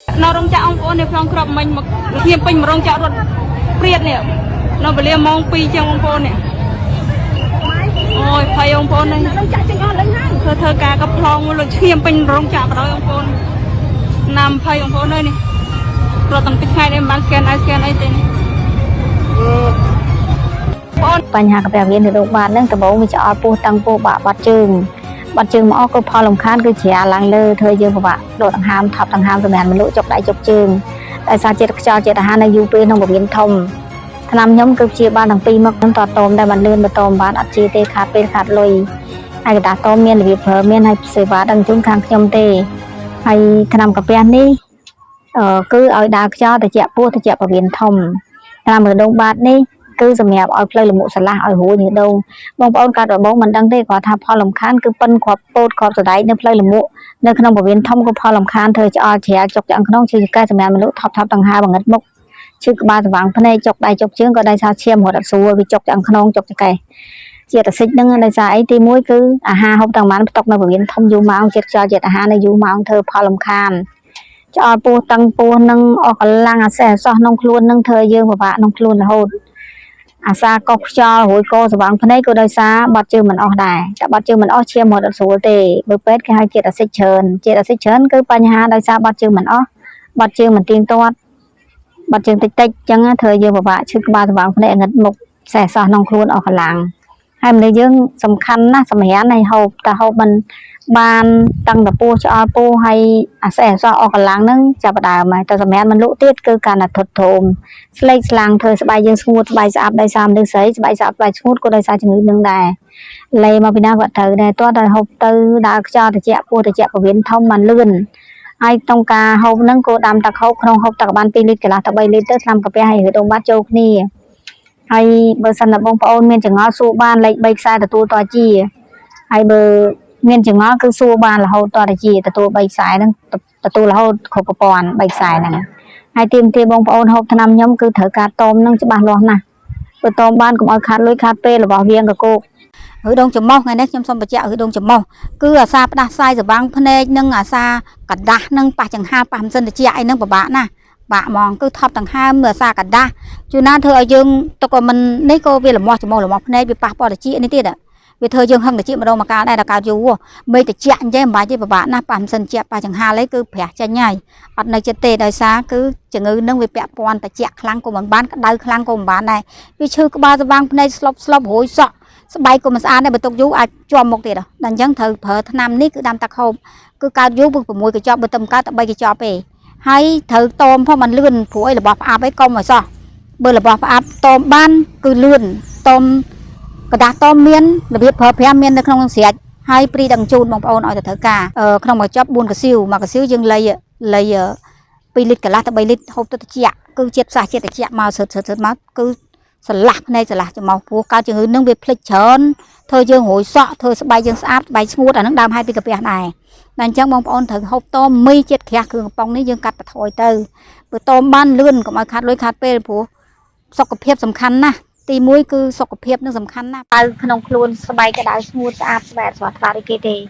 នៅរោងចក្រអង្គប្អូននេះប្លង់ក្របមិញមកធៀមពេញមករោងចក្ររត់ព្រាតនេះនៅវេលាម៉ោង2ជាងបងប្អូននេះអូយភ័យបងប្អូននេះ រោងចក្រចេញអស់លេងហើយ ធ្វើធ្វើការក៏ប្លង់មកលុចឈាមពេញរោងចក្របណ្ដោយបងប្អូនណាំភ័យបងប្អូនអើយនេះរត់តាំងពីថ្ងៃនេះមិនបាន scan ឲ្យ scan អីទេនេះបងប្អូន បញ្ហាកាពះវៀននៅរោគបាតហ្នឹងដំបូងវាឆ្អល់ពោះតឹងពោះបាក់បាត់ជើងបាត់ជើងមកអស់ក៏ផលរំខានគឺជ្រាឡើងលើធ្វើឲ្យយើងពិបាកដកដង្ហើមថប់ដង្ហើមសម្រាប់មនុស្សចុកដៃចុកជើងដោយសារជាតិខ្យល់ជាតិអាហារនៅយូរពេលក្នុងពោះវៀនធំថ្នាំខ្ញុំគឺព្យាបាលទាំងពីរមកខ្ញុំតតមតែបានលឿនបតមបានអត់ជាទេខាតពេលខាតលុយហើយកដាស់តមមានរបៀបប្រើមានហើយសេវាដឹងជូនខាងខ្ញុំទេហើយថ្នាំកាពះនេះអឺគឺឲ្យដើរខ្យល់ត្រជាក់ពោះត្រជាក់ពោះវៀនធំថ្នាំរដូងបាតនេះ គឺសម្រាប់ឲ្យផ្លូវលមុស្រឡះឲ្យរួញឬដូងបងប្អូនកើតរបងមិនដឹងទេគាត់ថាផលលំខានគឺប៉ិនគ្រាប់ពោតគ្រាប់សណ្ដែកនៅផ្លូវលមុនៅក្នុងពវៀនធំក៏ផលលំខានធ្វើឆ្អល់ជ្រាលចុកឆ្អឹងក្នុងឈឺចង្កេះសម្រាប់មនុស្សថប់ថប់ដង្ហើមងឹតមុខឈឺក្បាលស្វាងភ្នែកចុកដៃចុកជើងក៏ដោយសារឈាមរត់អត់ស្រួលវាចុកឆ្អឹងក្នុងចុកចង្កេះជាតិអាស៊ីតហ្នឹងដោយសារអីទី1គឺអាហារហូបតាំងបានផ្ទុកនៅពវៀនធំយូរម៉ោងជាតិខ្យល់ជាតិអាហារនៅយូរម៉ោងធ្វើផលលំខានឆ្អល់ពោះតឹងពោះនឹងអស់កម្លាំងអាសេះអាសោះក្នុងខ្លួននឹងធ្វើឲ្យយើងពិបាកក្នុងខ្លួនរហូត អាសាកុសខ្យល់រួយកស្វាងភ្នែកក៏ដោយសារបាត់ជើងមិនអស់ដែរតែបាត់ជើងមិនអស់ឈាមរត់អត់ស្រួលទេបើពេទ្យគេហៅជាតិអាស៊ីតច្រើនជាតិអាស៊ីតច្រើនគឺបញ្ហាដោយសារបាត់ជើងមិនអស់បាត់ជើងមិនទៀងទាត់បាត់ជើងតិចតិចអញ្ចឹងធ្វើឲ្យយើងពិបាកឈឺក្បាលស្វាងភ្នែកងឹតមុខសេះសោះក្នុងខ្លួនអស់កម្លាំងហើយមនុស្សយើងសំខាន់ណាស់សម្រានឲ្យហូបតែហូបមិនបានតាំងតពោះឆ្អល់ពោះហើយអាសេះអាសោះអស់កម្លាំងហ្នឹងចាប់ផ្ដើមហើយតែសម្រានមិនលក់ទៀតគឺកាន់តែធុតធោម ស្លេកស្លាំងធ្វើស្បែកយើងស្ងួតស្បែកស្អាប់ដោយសារមនុស្សស្រីស្បែកស្អាប់ស្បែកស្ងួតក៏ដោយសារជំងឺនឹងដែរលេមកពីណាគាត់ត្រូវដែរតោះតែហូបទៅដើរខ្យល់ត្រជាក់ពោះត្រជាក់ពោះវៀនធំបានលឿនហើយក្នុងការហូបហ្នឹងក៏ដាំទឹកហូបក្នុងហូបទឹកបាន2លីត្រកន្លះទៅ3លីត្រទៅថ្នាំកាពះហើយឬដងបាត់ចូលគ្នាហើយបើសិនតែបងប្អូនមានចង្អល់សួរបានលេខ3ខ្សែទទួលតជាហើយបើមានចង្អល់គឺសួរបានរហូតតទៅជាទទួល3ខ្សែហ្នឹងទទួលរហូតគ្រប់ប្រព័ន្ធ3ខ្សែហ្នឹង ហើយទីមទីបងប្អូនហូបថ្នាំខ្ញុំគឺត្រូវការតមនឹងច្បាស់លាស់ណាស់បើតមបានកុំឲ្យខាតលុយខាតពេលរបស់វាងកកោក ឬដងច្រមុះថ្ងៃនេះខ្ញុំសូមបញ្ជាក់ឬដងច្រមុះគឺអាសាផ្ដាសាយសវាងភ្នែកនិងអាសាកដាស់និងប៉ះចង្ហាប៉ះម៉ាស៊ីនត្រជាក់អីហ្នឹងពិបាកណាស់បាក់ហ្មងគឺថប់ដង្ហើមអាសាកដាស់ជួនណាធ្វើឲ្យយើងទុកឲ្យមិននេះក៏វាលមាស់ច្រមុះលមាស់ភ្នែកវាប៉ះពាល់ត្រចៀកនេះទៀតវាធ្វើយើងហឹងត្រចៀកម្ដងមកកាលដែរដល់កើតយូរមេត្រជាក់អញ្ចឹងមិនបាច់ទេពិបាកណាស់ប៉ះម៉ាស៊ីនត្រជាក់ប៉ះចង្ហាអីគឺប្រាស់ចេញហើយអត់នៅចិត្តទេដោយសារគឺជំងឺនឹងវាពាក់ព័ន្ធត្រជាក់ខ្លាំងក៏មិនបានក្តៅខ្លាំងក៏មិនបានដែរវាឈឺក្បាលសវាងភ្នែកស្លុបស្លុបរួយសក់ ស្បែកក៏មិនស្អាតដែរបើទុកយូរអាចជាប់មុខទៀតដល់អញ្ចឹងត្រូវប្រើថ្នាំនេះគឺដាំទឹកហូបគឺកើតយូរពឹក6កញ្ចប់បើទៅកើតតែ3កញ្ចប់ទេហើយត្រូវតមផងมันលឿនព្រោះអីរបស់ផ្អាប់អីកុំឲ្យសោះបើរបស់ផ្អាប់តមបានគឺលឿនតមកដាស់តមមានរបៀបប្រើប្រាស់មាននៅក្នុងស្រាច់ហើយព្រីដឹងជូនបងប្អូនឲ្យទៅត្រូវការក្នុងមួយកញ្ចប់4កសៀវមួយកសៀវយើងលៃលៃ2លីត្រកន្លះទៅ3លីត្រហូបទៅត្រជាក់គឺជាតិផ្សះជាតិត្រជាក់មកសើតសើតសើតមកគឺ ស្រឡះភ្នែកស្រឡះច្រមុះព្រោះកើតជំងឺនឹងវាភ្លេចច្រើនធ្វើយើងរួយសក់ធ្វើស្បែកយើងស្អាតស្បែកស្ងួតអានឹងដើមហេតុពីកាពះដែរតែអញ្ចឹងបងប្អូនត្រូវហូបតមមីជាតិក្រាស់គ្រឿងកំប៉ុងនេះយើងកាត់បន្ថយទៅបើតមបានលឿនកុំឲ្យខាត់លុយខាត់ពេលព្រោះសុខភាពសំខាន់ណាស់ទី1គឺសុខភាពនឹងសំខាន់ណាស់ ទៅក្នុងខ្លួនស្បែកក្តៅស្ងួតស្អាតស្បែកស្រស់ថ្លាដូចគេទេ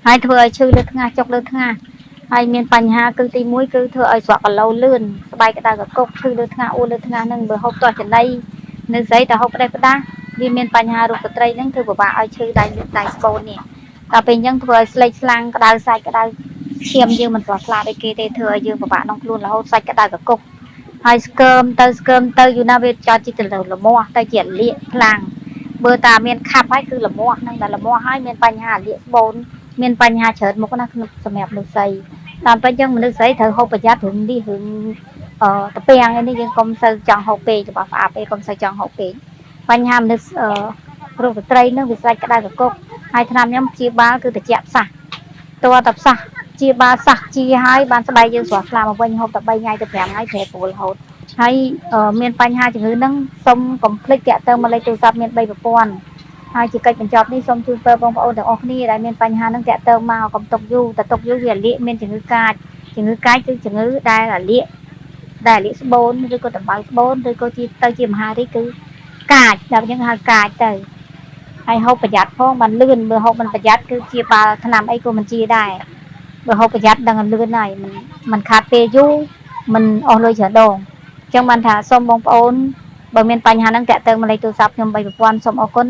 ហើយធ្វើឲ្យឈឺលើថ្ងាសចុកលើថ្ងាសហើយមានបញ្ហាគឺទី1គឺធ្វើឲ្យស្រក់គីឡូលឿនស្បែកក្តៅកកុកឈឺលើថ្ងាសអួលលើថ្ងាសហ្នឹងបើហូបតោះចំណីនៅស្រីតែហូបផ្ដេសផ្ដាស់វាមានបញ្ហារោគស្ត្រីហ្នឹងធ្វើពិបាកឲ្យឈឺដៃដៃស្បូននេះដល់ពេលអញ្ចឹងធ្វើឲ្យស្លេកស្លាំងក្តៅសាច់ក្តៅឈាមយើងមិនស្រស់ថ្លាដូចគេទេធ្វើឲ្យយើងពិបាកក្នុងខ្លួនរហូតសាច់ក្តៅកកុកហើយស្កើមទៅស្កើមទៅយូរណាស់វាចោតជាទៅលមាស់ទៅជាលាកខ្លាំង បើតាមានខាប់ហើយគឺលមាស់ហ្នឹងតែលមាស់ហើយមានបញ្ហាលាកស្បូនមានបញ្ហាច្រើនមុខណាក្នុងសម្រាប់មនុស្សស្រីតាមពិតយើងមនុស្សស្រីត្រូវហូបប្រយ័ត្នរឿងនេះរឿងអឺតាពាំងឯនេះយើងកុំសូវចង់ហូបពេករបស់ផ្អាប់ឯងកុំសូវចង់ហូបពេកបញ្ហាមនុស្សអឺរោគស្ត្រីហ្នឹងវាស្រាច់ក្តៅកកុកហើយថ្នាំខ្ញុំព្យាបាលគឺត្រជាក់ផ្សះតើតែផ្សះព្យាបាលសះជាហើយបានស្បែកយើងស្រស់ថ្លាមកវិញហូបតែ3ថ្ងៃទៅ5ថ្ងៃប្រែប្រួលរហូត ហើយមានបញ្ហាជំងឺហ្នឹងសូមកុំភ្លេចតាក់ទងមកលេខទូរស័ព្ទមាន3ប្រព័ន្ធហើយជាកិច្ចបញ្ចប់នេះសូមជូនពរបងប្អូនទាំងអស់គ្នាដែលមានបញ្ហាហ្នឹងតាក់ទងមកកុំទុកយូរតែទុកយូរវាលាកមានជំងឺកាចជំងឺកាចគឺជំងឺដែលលាកដែលលាកស្បូនឬក៏ដំបៅស្បូនឬក៏ជាទៅជាមហារីកគឺកាចដល់យើងហៅកាចទៅហើយហូបប្រយ័ត្នផងបានលឿនបើហូបមិនប្រយ័ត្នគឺជាបាល់ថ្នាំអីក៏មិនជាដែរ បើហូបប្រយ័ត្នដឹងលឿនហើយមិនមិនខាតពេលយូរមិនអស់លុយច្រើនដងអញ្ចឹងបានថាសូមបងប្អូនបើមានបញ្ហាហ្នឹងតាក់ទងមកលេខទូរស័ព្ទខ្ញុំ3ប្រព័ន្ធសូមអរគុណ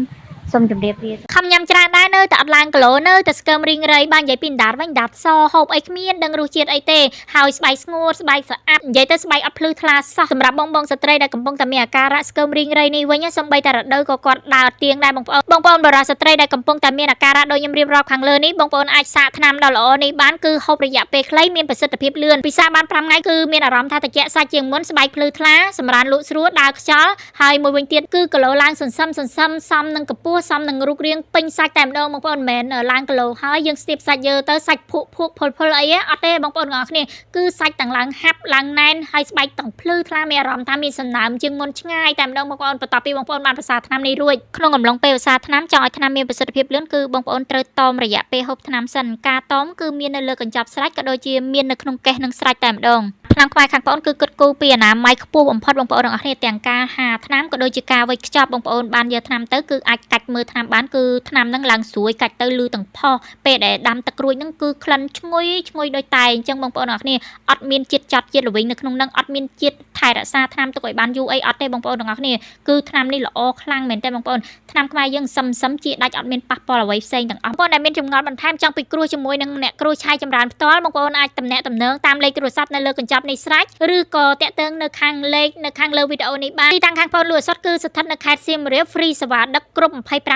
សូមជម្រាបលា ខំញ៉ាំច្រើនដែរនៅតែអត់ឡើងគីឡូនៅតែស្កើមរីងរៃបាននិយាយពីអណ្ដាតវិញអណ្ដាតសហូបអីគ្មានដឹងរសជាតិអីទេហើយស្បែកស្ងួតស្បែកស្អាតនិយាយទៅស្បែកអត់ភ្លឺថ្លាសោះសម្រាប់បងបងស្ត្រីដែលកំពុងតែមានអាការៈស្កើមរីងរៃនេះវិញសំបីតែរដូវក៏គាត់ដើរទៀងដែរបងប្អូនបងប្អូនបរិសុទ្ធស្ត្រីដែលកំពុងតែមានអាការៈដូចខ្ញុំរៀបរាប់ខាងលើនេះបងប្អូនអាចសាកថ្នាំដ៏ល្អនេះបានគឺហូបរយៈពេលខ្លីមានប្រសិទ្ធភាពលឿនពិសាបាន5ថ្ងៃគឺមានអារម្មណ៍ថាត្រជាក់សាច់ជាងមុនស្បែកភ្លឺថ្លាសម្រានលក់ស្រួលដើរខ្យល់ហើយមួយវិញទៀតគឺគីឡូឡើងសន្សឹមសន្សឹមសមនឹងកម្ពស់សមនឹងរូបរាងពេញសាច់តែម្ដងបងប្អូនមិនមែនឡើងគីឡូហើយយើងស្ទាបសាច់យើទៅសាច់ភក់ភក់ភុលភុលអីទេអត់ទេបងប្អូនទាំងអស់គ្នាគឺសាច់ទាំងឡើងហាប់ឡើងណែនហើយស្បែកទាំងភ្លឺថ្លាមានអារម្មណ៍ថាមានសំណើមជាងមុនឆ្ងាយតែម្ដងបងប្អូនបន្ទាប់ពីបងប្អូនបានប្រសាថ្នាំនេះរួចក្នុងអំឡុងពេលប្រសាថ្នាំចង់ឲ្យថ្នាំមានប្រសិទ្ធភាពលឿនគឺបងប្អូនត្រូវតមរយៈពេលហូបថ្នាំសិនការតមគឺមាននៅលើកញ្ចប់ស្រេចក៏ដូចជាមាននៅក្នុងកេសនិងស្រេចតែម្ដង ថ្នាំខ្មែរខាងប្អូនគឺគិតគូរពីអនាម័យខ្ពស់បំផុតបងប្អូនទាំងអស់គ្នាទាំងការហាថ្នាំក៏ដូចជាការវេចខ្ចប់បងប្អូនបានយកថ្នាំទៅគឺអាចកាច់មើលថ្នាំបានគឺថ្នាំហ្នឹងឡើងស្រួយកាច់ទៅលឺទាំងផុសពេលដែលដាំទឹករួចហ្នឹងគឺក្លិនឈ្ងុយឈ្ងុយដូចតែអញ្ចឹងបងប្អូនទាំងអស់គ្នាអត់មានជាតិចត់ជាតិល្វីងនៅក្នុងហ្នឹងអត់មានជាតិថែរក្សាថ្នាំទុកឲ្យបានយូរអីអត់ទេបងប្អូនទាំងអស់គ្នាគឺថ្នាំនេះល្អខ្លាំងមែនទែនបងប្អូនថ្នាំខ្មែរយើងសឹមសឹមជាដាច់អត់មានប៉ះពាល់អ្វីផ្សេងទាំងអស់បងប្អូនដែលមានចម្ងល់បន្ថែមចង់ពិគ្រោះជាមួយនឹងអ្នកគ្រូឆាយចម្រើនផ្ទាល់បងប្អូនអាចតំណាក់តំណងតាមលេខទូរស័ព្ទនៅលើកញ្ចប់នេះស្រេចឬក៏តាក់ទងនៅខាងលេខនៅខាងលើវីដេអូនេះបានទីតាំងខាងបងលក់សុតគឺស្ថិតនៅខេត្តសៀមរាប free សេវាដឹកគ្រប់25